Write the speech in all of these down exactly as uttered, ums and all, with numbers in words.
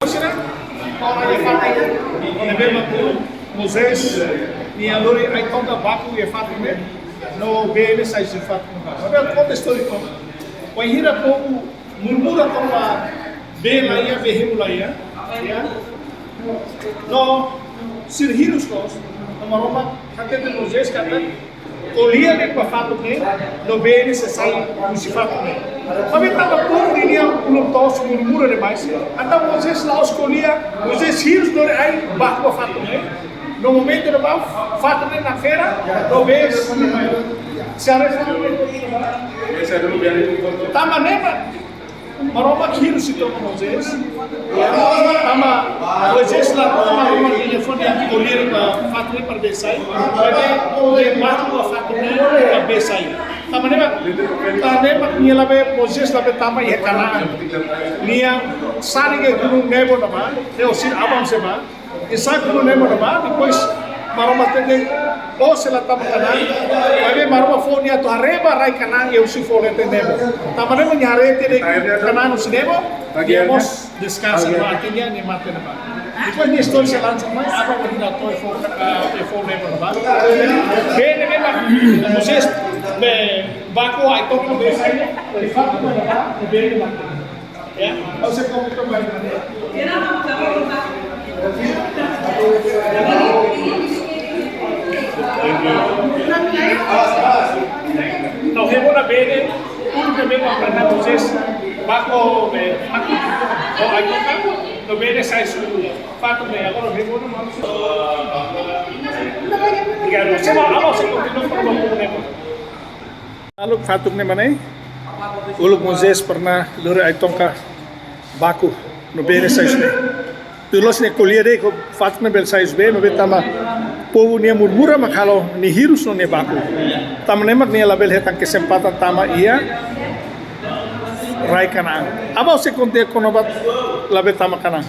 Sira, ora iha fatin ne'ebé mak Moisés nia lori ai-tonka baku iha fatin ne'e, no bee ne'e sai husi fatin ne'ebá. Maibé konta istória tomak. Wainhira povu murmura tanba bee la iha, bee hemu la iha, ya. No sira hirus loos, no Maromak hatete Moisés katak ko'alia de'it ba fatuk ne'e, no bee ne'e sei sai husi fatuk ne'e. Maibé tanba povu ninia ulun toos murmura demais, entaun Moisés la'ós ko'alia, Moisés hirus lori ai baku ba fatuk ne'e. No momentu ne'ebá fatuk ne'e nakfera, no bee sira. Tanba ne'e mak Maromak hirus uitoan ba Moisés. Tanba Moisés la, Maromak nia fó nia ko'alia ba fatuk ne'e para bee sai. Maibé nia baku ba fatuk ne'e para bee sai. Tanba ne'e mak, tanba ne'e mak nia labele, Moisés labele tama iha Kanaan. Nia sa'e iha Gunung Nebo ne'ebá, ne'e osin aban-bainrua. Nia sa'e Gunung Nebo ne'ebá, depois Maromak hatete, ó sei la tama Kanaan. Maibé Maromak fó nia atu haree ba rai Kanaan iha husi foho leten Nebo. Tanba ne'e mak nia haree tiha de'it Kanaan husi Nebo, nia mós deskansa ba, artinya nia mate ne'ebá. Depois nia istória sei lanjut mai, aban-bainrua to'o iha foho, eh, iha foho Nebo ne'ebá. Bee ne'ebé mak Moisés, bee baku ai-tonka bee sai, de facto, bee ne'ebá. Ya, ha'u sei komenta ba ida-ne'e. No hemu ona bee ne'e, uluk ne'ebé mak pernah Moisés baku bee, baku, no ai-tonka, no bee ne'e sai husi fatuk ne'e, agora hemu ona malu. Obrigadu. Sema, ha'u sei kontinua fali ba ida-ne'e. Uluk fatuk ne'e mak ne'e, uluk Moisés pernah lori ai-tonka baku no bee ne'e sai husi ne'e. Tuir loloos nia ko'alia de'it katak fatuk ne'e bele sai husi bee, maibé tanba povu nia murmura mak halo nia hirus no nia baku. Tanba ne'e mak nia labele hetan kesempatan tama iha rai Kanaan. Aban-bainrua sei konta kona-ba labele tama Kanaan.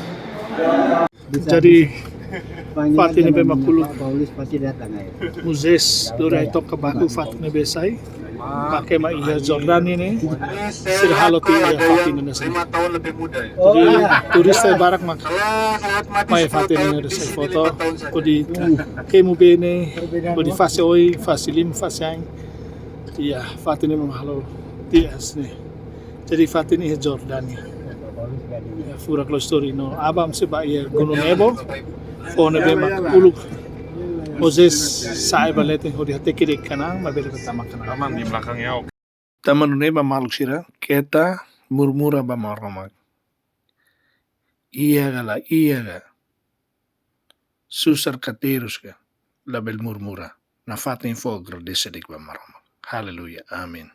Jadi, fatin ne'ebé mak uluk Moisés lori ai-tonka baku, fatuk ne'e bee sai. Mak ema iha Jordania ne'e sira halo tiha iha fatin ne'e. Jadi, turista barak mak mai fatin ne'e sai foto. Hodi hemu bee ne'e, hodi fase oin, fase lima, fase ain. Iha fatin ne'e mak halo tiha ne'e. Jadi fatin ne'e iha Jordania. Ya, furak loos istória no aban-bainrua sei ba iha Gunung Nebo. Foho ne'ebé mak uluk Moisés sa'e ba leten hodi hateke de'it Kanaan, maibé labele tama Kanaan. Aman di belakang ya, oke. Tanba ne'e mak maluk sira, keta murmura ba Maromak. Iha ka la iha ka, susar ka terus ka, labele murmura. Nafatin fó agradese de'it ba Maromak. Haleluya. Amin.